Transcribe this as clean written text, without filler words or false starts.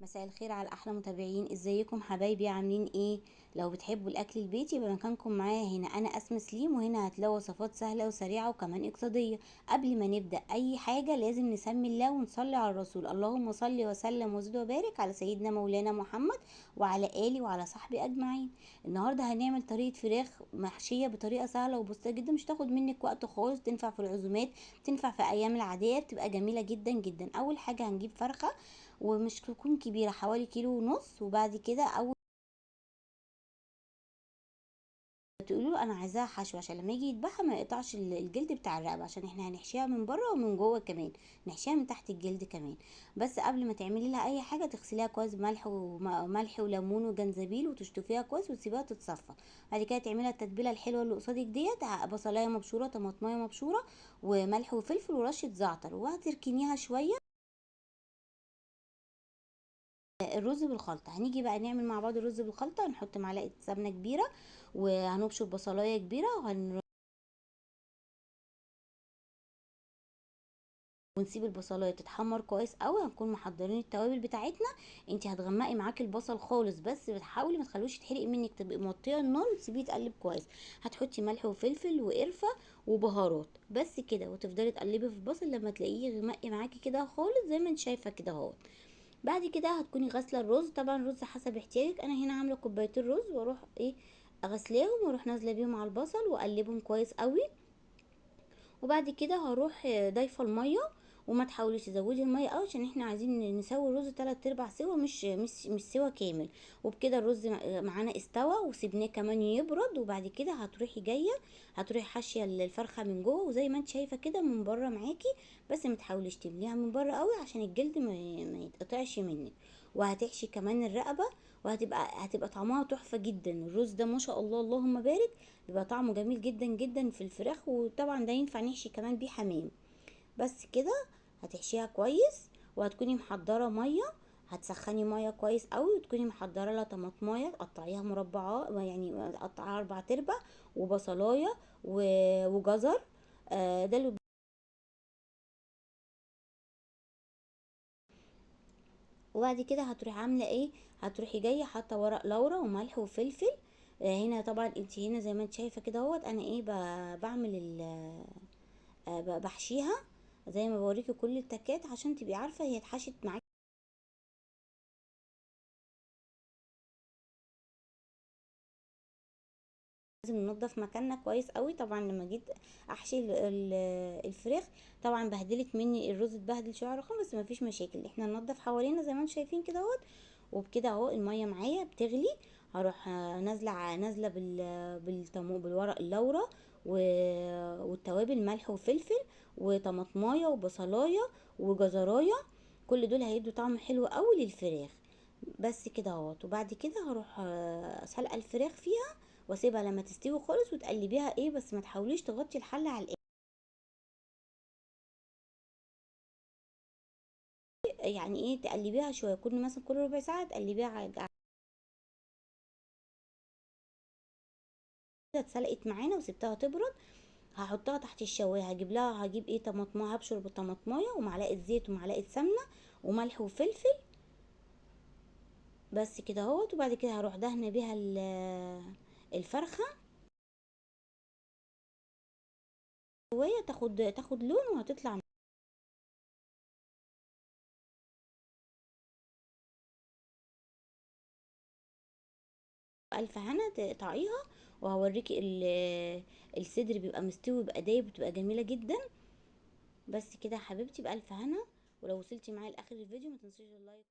مساء الخير على احلى متابعين. ازيكم حبايبي؟ عاملين ايه؟ لو بتحبوا الاكل البيتي يبقى مكانكم معايا هنا. انا اسماء سليم، وهنا هتلاقوا وصفات سهلة وسريعة وكمان اقتصادية. قبل ما نبدا اي حاجة لازم نسمي الله ونصلي على الرسول. اللهم صل وسلم وزد وبارك على سيدنا مولانا محمد وعلى اله وعلى صحبه اجمعين. النهارده هنعمل طريقه فراخ محشيه بطريقة سهلة وبسيطة جدا، مش تاخد منك وقت خالص، تنفع في العزومات، تنفع في ايام العادية، بتبقى جميلة جدا جدا. اول حاجة هنجيب فرخة ومش تكون كبيرة، حوالي 1.5 كيلو. وبعد كده اول تقولوا له انا عايزاها حشو عشان لما يجي يذبحها ما يقطعش الجلد بتاع الرقبة، عشان احنا هنحشيها من بره ومن جوه كمان، نحشيها من تحت الجلد كمان. بس قبل ما تعملي لها اي حاجة تغسليها كويس بملح وملح وليمون وجنزبيل، وتشطفيها كويس وتسيبيها تتصفى. بعد كده تعمليها التتبيله الحلوة اللي قصادك ديت، بصلايه مبشوره، طماطمايه مبشوره، وملح وفلفل ورشه زعتر، وهتركنيها شوية. الرز بالخلطه هنيجي بقى نعمل مع بعض الرز بالخلطه. هنحط معلقه سمنه كبيرة، وهنبشر بصلايه كبيرة، ونسيب البصلايه تتحمر كويس قوي. هنكون محضرين التوابل بتاعتنا. انت هتغمقي معاكي البصل خالص، بس بتحاولي ما تخلوش يتحرق منك، تبقي موطيه النار وتسيبيه يتقلب كويس. هتحطي ملح وفلفل وقرفه وبهارات بس كده، وتفضلي تقلبي في البصل لما تلاقيه غمقي معاكي كده خالص زي ما انت شايفه كده اهوت. بعد كده هتكوني غاسله الرز، طبعا الرز حسب احتياجك. انا هنا عامله كوبايتين رز، واروح غسلاهم واروح نازله بيهم على البصل واقلبهم كويس قوي. وبعد كده هروح ضايفه المية، وما تحاوليش تزودي المية قوي عشان احنا عايزين نسوي الرز 3/4 سوا، مش سوا كامل. وبكده الرز معانا استوى، وسيبناه كمان يبرد. وبعد كده هتروحي جاية هتروحي حاشية الفرخه من جوه، وزي ما انت شايفه كده من بره معاكي، بس ما تحاوليش تمليها من بره قوي عشان الجلد ما يتقطعش منك. وهتحشي كمان الرقبة، وهتبقى طعمها تحفة جدا. الرز ده ما شاء الله اللهم بارك، بيبقى طعمه جميل جدا جدا في الفراخ، وطبعا ده ينفع نحشي كمان بيه حمام. بس كده هتحشيها كويس، وهتكوني محضرة مية، هتسخني مية كويس قوي، وتكوني محضرة لها طماطمايه تقطعيها مربعات، يعني تقطعيها 4/4، وبصلايه وجزر. ده اللي وبعد كده هتروحي عامله ايه، هتروحي جاية حاطه ورق لورا وملح وفلفل. هنا طبعا انت هنا زي ما انت شايفه كده اهوت، انا بعمل بحشيها زي ما بوريكي كل التكات عشان تبقي عارفه هي اتحشت معاكي. لازم ننضف مكاننا كويس قوي. طبعا لما جيت احشي الفراخ طبعا بهدلت مني الرز، اتبهدل شوية رخام، بس مفيش مشاكل، احنا ننضف حوالينا زي ما انتم شايفين كده اهوت. وبكده اهو المية معايا بتغلي، هروح نازله بالورق اللورا والتوابل، ملح وفلفل وطماطمايه وبصلايه وجزرايه، كل دول هيدوا طعم حلو قوي للفراخ. بس كده اهوت. وبعد كده هروح سلقه الفراخ فيها واسيبها لما تستوي خالص، وتقلبيها بس ما تحاوليش تغطي الحلة على الاخر، يعني تقلبيها شوية، كل مثلا كل ربع ساعة تقلبيها على كده. اتسلقت معانا وسبتها تبرد، هحطها تحت الشوايه. هجيب لها، هجيب ايه، طماطمايه، هبشر بالطماطمايه ومعلقة زيت ومعلقة سمنه وملح وفلفل بس كده اهوت. وبعد كده هروح دهنه بيها الفرخه شوية، تاخد لون وهتطلع الف هنا. تقطعيها وهوريكي الصدر بيبقى مستوي بيبقى دايب، بتبقى جميلة جدا. بس كده يا حبيبتي، بالف هنا. ولو وصلتي معايا لاخر الفيديو ما تنسيش اللايك.